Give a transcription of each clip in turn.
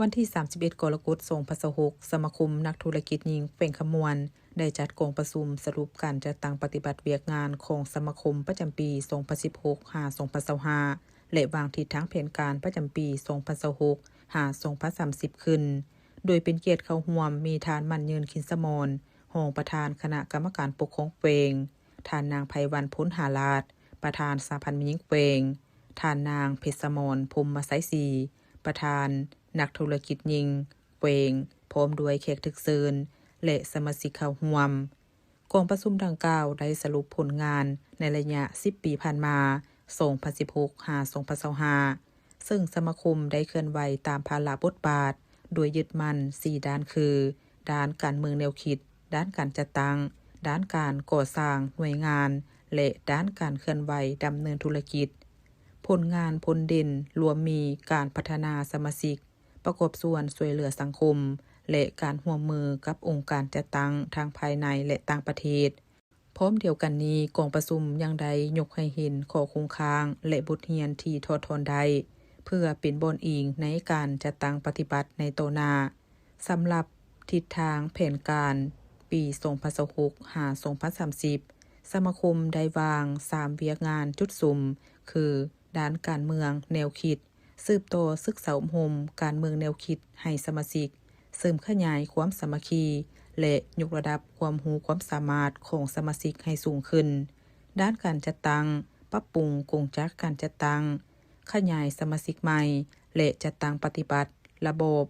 ວັນທີສາມສິບເອັດ ກໍລະກົດ ສອງພັນຊາວຫົກ ສະມາຄົມນັກທຸລະກິດຍິງແຂວງຄຳມ່ວນ ໄດ້ຈັດກອງປະຊຸມສະຫຼຸບການຈັດຕັ້ງປະຕິບັດວຽກງານຂອງສະມາຄົມປະຈຳປີ ສອງພັນສິບຫົກ ຫາ ສອງພັນຊາວຫ້າ ແລະ ວາງທິດທາງແຜນການປະຈຳປີ ສອງພັນຊາວຫົກ ຫາ ສອງພັນສາມສິບ ຂຶ້ນ, ໂດຍເປັນກຽດເຂົ້າຮ່ວມມີທ່ານ ໝັ້ນຍືນ ຄິນສະໝອນ ຮອງປະທານຄະນະກຳມະການປົກຄອງແຂວງ, ທ່ານນາງ ໄພວັນ ພົນຫາລາດ ປະທານສະຫະພັນແມ່ຍິງແຂວງ, ທ່ານນາງ ເພັດສະໝອນ ພົມມະໄຊສີ ປະທານນັກທຸລະກິດຍິງແຂວງ ພ້ອມດ້ວຍແຂກຖືກເຊີນ ແລະ ສະມາຊິກເຂົ້າຮ່ວມ. ກອງປະຊຸມດັ່ງກ່າວໄດ້ສະຫຼຸບຜົນງານໃນໄລຍະສິບປີຜ່ານມາ ສອງພັນສິບຫົກ ຫາ ສອງພັນຊາວຫ້າ ເຊິ່ງສະມາຄົມໄດ້ເຄື່ອນໄຫວຕາມພາລະບົດບາດ ໂດຍຍຶດໝັ້ນສີ່ດ້ານຄື ດ້ານການເມືອງແນວຄິດ, ດ້ານການຈັດຕັ້ງ, ດ້ານການກໍ່ສ້າງໜ່ວຍງານ ແລະ ດ້ານການເຄື່ອນໄຫວດຳເນີນທຸລະກິດ. ຜົນງານພົ້ນເດັ່ນລວມມີການພັດທະນາສະມາຊິກ ປະກອບສ່ວນຊ່ວຍເຫຼືອສັງຄົມ ແລະ ການຮ່ວມມືກັບອົງການຈັດຕັ້ງທັງພາຍໃນ ແລະ ຕ່າງປະເທດ. ພ້ອມດຽວກັນນີ້, ກອງປະຊຸມຍັງໄດ້ຍົກໃຫ້ເຫັນຂໍ້ຄົງຄ້າງ ແລະ ບົດຮຽນທີ່ຖອດຖອນໄດ້ ເພື່ອເປັນບ່ອນອີງໃນການຈັດຕັ້ງປະຕິບັດໃນຕໍ່ໜ້າ. ສຳລັບທິດທາງແຜນການປີ ສອງພັນຊາວຫົກ ຫາ ສອງພັນສາມສິບ ສະມາຄົມໄດ້ວາງສາມວຽກງານຈຸດສຸມ ຄື ດ້ານການເມືອງແນວຄິດ, ສືບຕໍ່ສຶກສາອົບຮົມການເມືອງແນວຄິດໃຫ້ສະມາຊິກ, ເສີມຂະຫຍາຍຄວາມສາມັກຄີ ແລະ ຍົກລະດັບຄວາມຮູ້ຄວາມສາມາດຂອງສະມາຊິກໃຫ້ສູງຂຶ້ນ. ດ້ານການຈັດຕັ້ງ, ປັບປຸງກົງຈັກການຈັດຕັ້ງ, ຂະຫຍາຍສະມາຊິກໃໝ່ ແລະ ຈັດຕັ້ງປະຕິບັດລະບອບ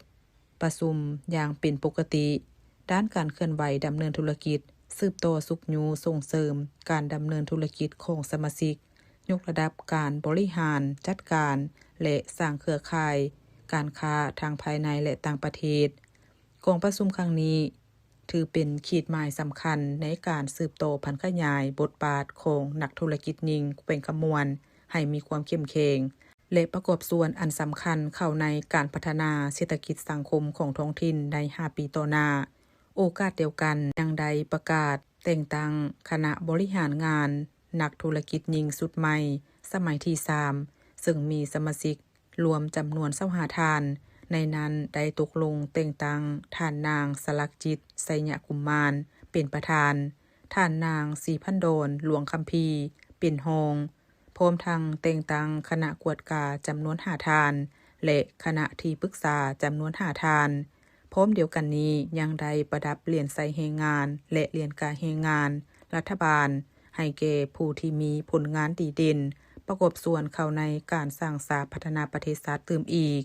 ປະຊຸມຢ່າງເປັນປົກກະຕິ. ດ້ານການເຄື່ອນໄຫວດຳເນີນທຸລະກິດ, ສືບຕໍ່ຊຸກຍູ້ສົ່ງເສີມການດຳເນີນທຸລະກິດຂອງສະມາຊິກ, ຍົກລະດັບການບໍລິຫານຈັດການ ແລະ ສ້າງເຄືອຂ່າຍການຄ້າທັງພາຍໃນ ແລະ ຕ່າງປະເທດ. ກອງປະຊຸມຄັ້ງນີ້ຖືເປັນຂີດໝາຍສຳຄັນໃນການສືບຕໍ່ຜັນຂະຫຍາຍບົດບາດຂອງນັກທຸລະກິດຍິງແຂວງຄຳມ່ວນໃຫ້ມີຄວາມເຂັ້ມແຂງ ແລະ ປະກອບສ່ວນອັນສຳຄັນເຂົ້າໃນການພັດທະນາເສດຖະກິດສັງຄົມຂອງທ້ອງຖິ່ນໃນຫ້າປີຕໍ່ໜ້າ. ໂອກາດດຽວກັນຍັງໄດ້ປະກາດແຕ່ງຕັ້ງຄະນະບໍລິຫານງານ ນັກທຸລະກິດຍິງຊຸດໃໝ່ສະໄໝທີສາມ ເຊິ່ງມີສະມາຊິກລວມຈຳນວນຊາວຫ້າທ່ານ, ໃນນັ້ນໄດ້ຕົກລົງແຕ່ງຕັ້ງທ່ານນາງ ສະຫຼັກຈິດ ໄຊຍະກຸມມານ ເປັນປະທານ, ທ່ານນາງ ສີພັນດອນ ຫຼວງຄຳພີ ເປັນຮອງ, ພ້ອມທັງແຕ່ງຕັ້ງຄະນະກວດກາຈຳນວນຫ້າທ່ານ ແລະ ຄະນະທີ່ປຶກສາຈຳນວນຫ້າທ່ານ. ພ້ອມດຽວກັນນີ້ຍັງໄດ້ປະດັບຫຼຽນໄຊແຮງງານ ແລະ ຫຼຽນກາແຮງງານລັດຖະບານ ໃຫ້ແກ່ຜູ້ທີ່ມີຜົນງານດີເດັ່ນ ປະກອບສ່ວນເຂົ້າໃນການສ້າງສາພັດທະນາປະເທດຊາດຕື່ມອີກ.